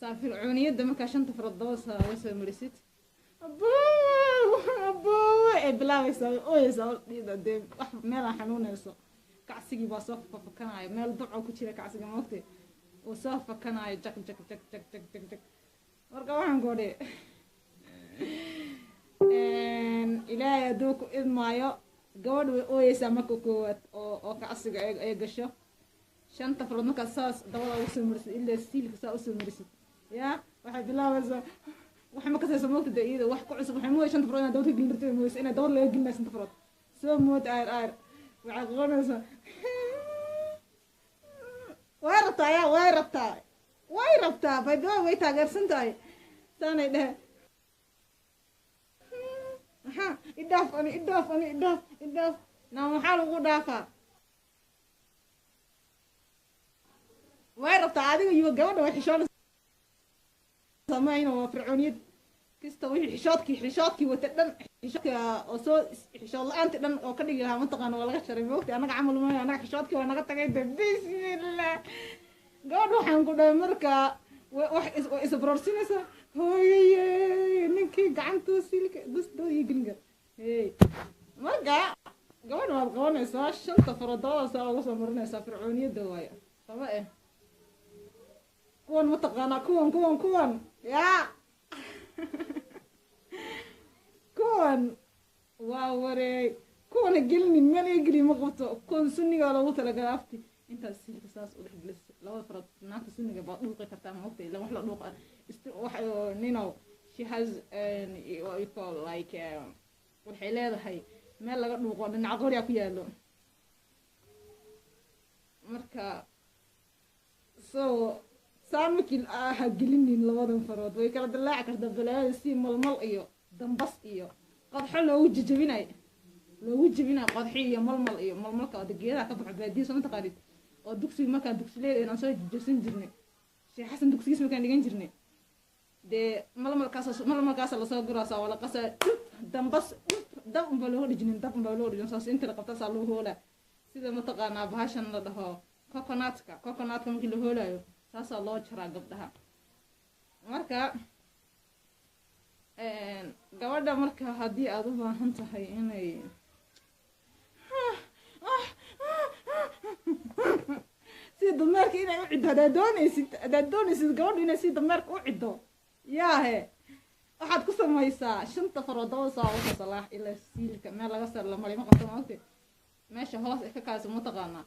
Saa fircooniyadda markaa shanta farood daba saa uga soo marisid, aboo aboo ay bilaabaysaa, way ooyeysaa dee, wax meelaa xanuunayso. Kacsigii baa soo fafakanaayo, meel ducoo ku jira kacsiga moogtay uu soo fakanaayo, jak jak jak jak jak jak jak. Marka waxaan ku odhi, Ilaahay hadduu ku idmaayo, gabadh way ooyeysaa marka koowaad oo kacsiga ay gasho. Shanta farood markaad saas dabada ugu soo marisid ilaa siilka saa usoo marisid, yaa waxay bilaabaysaa wax ma kasayso moogta dee, iyada wax ku cusub. Waxay moodaysa shanta farood inaad dabad ka gelin rabtay, moodaysa inaad dabad laga gelinayo shanta farood soo mood. Ayr ayr waxay qabanaysaa, way rabtaa, yaa way rabtaa, way rabtaa. By the way, way taageersan tahay, saanay dhehe: maxaa idhaaf ani, idhaaf ani, idhaaf, idhaaf naa, maxaa lagu dhaafaa? Way rabtaa adiga iyo gabadha way xishoonaysaa mayna, waa fircooniyad kista. Wixii xishoodkii wata dhan, xishoodka oo soo xishood la-aanti dhan oo ka dhigi lahaa mataqaana waa laga sharay moogta. Annaga camal maayo, annaga xishoodkii waa naga tagay de. Bismillah, gabadh waxaan ku dhahay markaa wax way isbroorsinaysaa. Hooyaye, ninkii gacantuu silka dus doo iyo gelin kara hey. Marka gabadha waad qabanaysaa, shanta farood dabada saa uga soo marinaysaa, fircooniyadda waayo. Qaba eh kuwan mataqaanaa, kuwan kuwan kuwan, yaa kuwan waa wareey, kuwana gelinin meel iga geliy ma qabto. Kuwan sunnigaa loogu talagalay afti intaas silka saas u dhex gelis labada farood. Naagta sunniga baad dhuuqi kartaa maogta, ila wax la dhuuqa wax nino she has what you call like waxay leedahay meel laga dhuuqo, dhinaca qoryaa ku yaalo. Marka so saan markii ha gelinin labadan farood, way kala dillaaci kartaa balaayada, si malmal iyo dambas iyo qodxo loogu jejebinayo, loogu jebinayo qodxi iyo malmal iyo malmalka oo geedaha ka baxo baadiya, soo mataqaanid, oo dugsiga markaan dugsileed inaan soo jejebsan jirnay, Sheekh Xasan dugsigiis markaan dhigan jirnay dee, malmalkaas malmalkaasa lasoo guraasaa, waa la qasaa, dhub dambas dhub, dab unbaa looga dhijinin, dab unbaa looga dhijin, saas inta la qabta saa loo hoolaa. Sida mataqaanaa bahashan la dhaho coconutka, coconutka markii la hoolaayo saasaa loo jaraa gabdhaha. Marka gabadha marka haddii aada u baahan tahay inay sida dameerka inay u ciddo, haddaad doonaysid gabadhu inay sida dameerka u ciddo, yaahe waxaad ku samaysaa shanta farood dabada saa uga salaax ilaa siilka, meel laga sar la maray ma qabto maogte, meesha hoos ay ka kaayso mataqaanaa.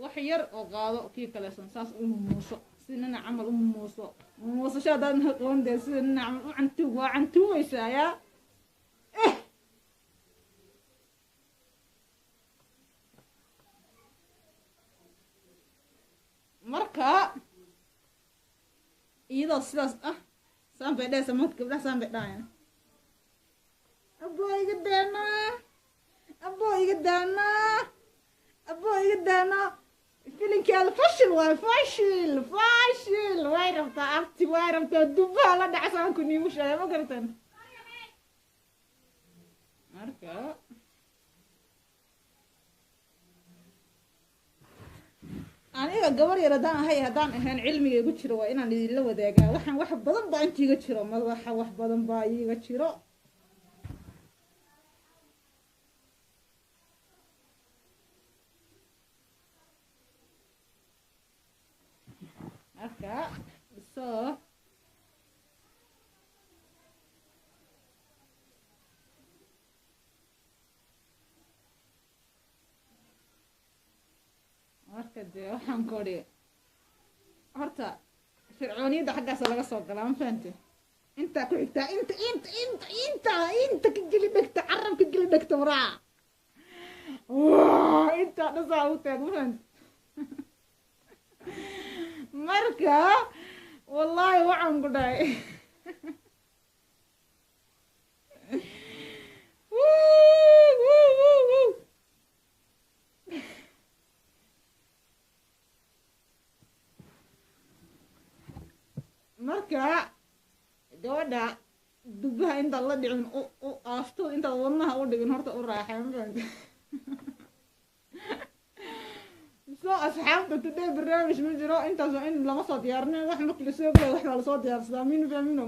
Wax yar oo qaado kii kaleesan saas u mumuuso, si nina camal u mumuuso. Mumuusasho haddaad qaban dee, sida nina camal u cantuug, waa cantuumaysaa yaa eh. Marka iyadoo sidaas ah saan bay dhehaysaa marka, gabdhaha saan bay dhahayaan: aboo iga daanaa, aboo iga daanaa, aboo iga daanaa. Filinkeeda fashil waay, fashil fashil. Way rabtaa abti, way rabtaa dubaha la dhaca saanku niigu sheegay, ma garatan? Marka aniga gabar yar haddaan ahay, haddaan ahayn cilmiga igu jiro waa inaan idinla wadaagaa. Waxaan wax badan baa inta iga jiro madaxa, wax badan baa iiga jiro. Marka so marka dee waxaan ku odhi, horta fircooniyadda xaggaasa laga soo galaa, ma fahante? Intaa ku xigtaa, inta inta inta inta inta ka geli dhegta, carab ka geli dhegta, waraa intaa dhasaa ugu taag, ma fahante? Marka wallaahi waxaan ku dhahay, wuu wuu wuu wuu. Marka gabadha dubaha intaad la dhicin u aastood, intaad wadnaha u dhigin horta u raaxay, ma fahante? So asxaabta, today barnaamij ma jiro. Intaas waa in lama soo diyaarinay wax. Markii lasoo gelay wax baa lasoo diyaarsadaa, min fahmino.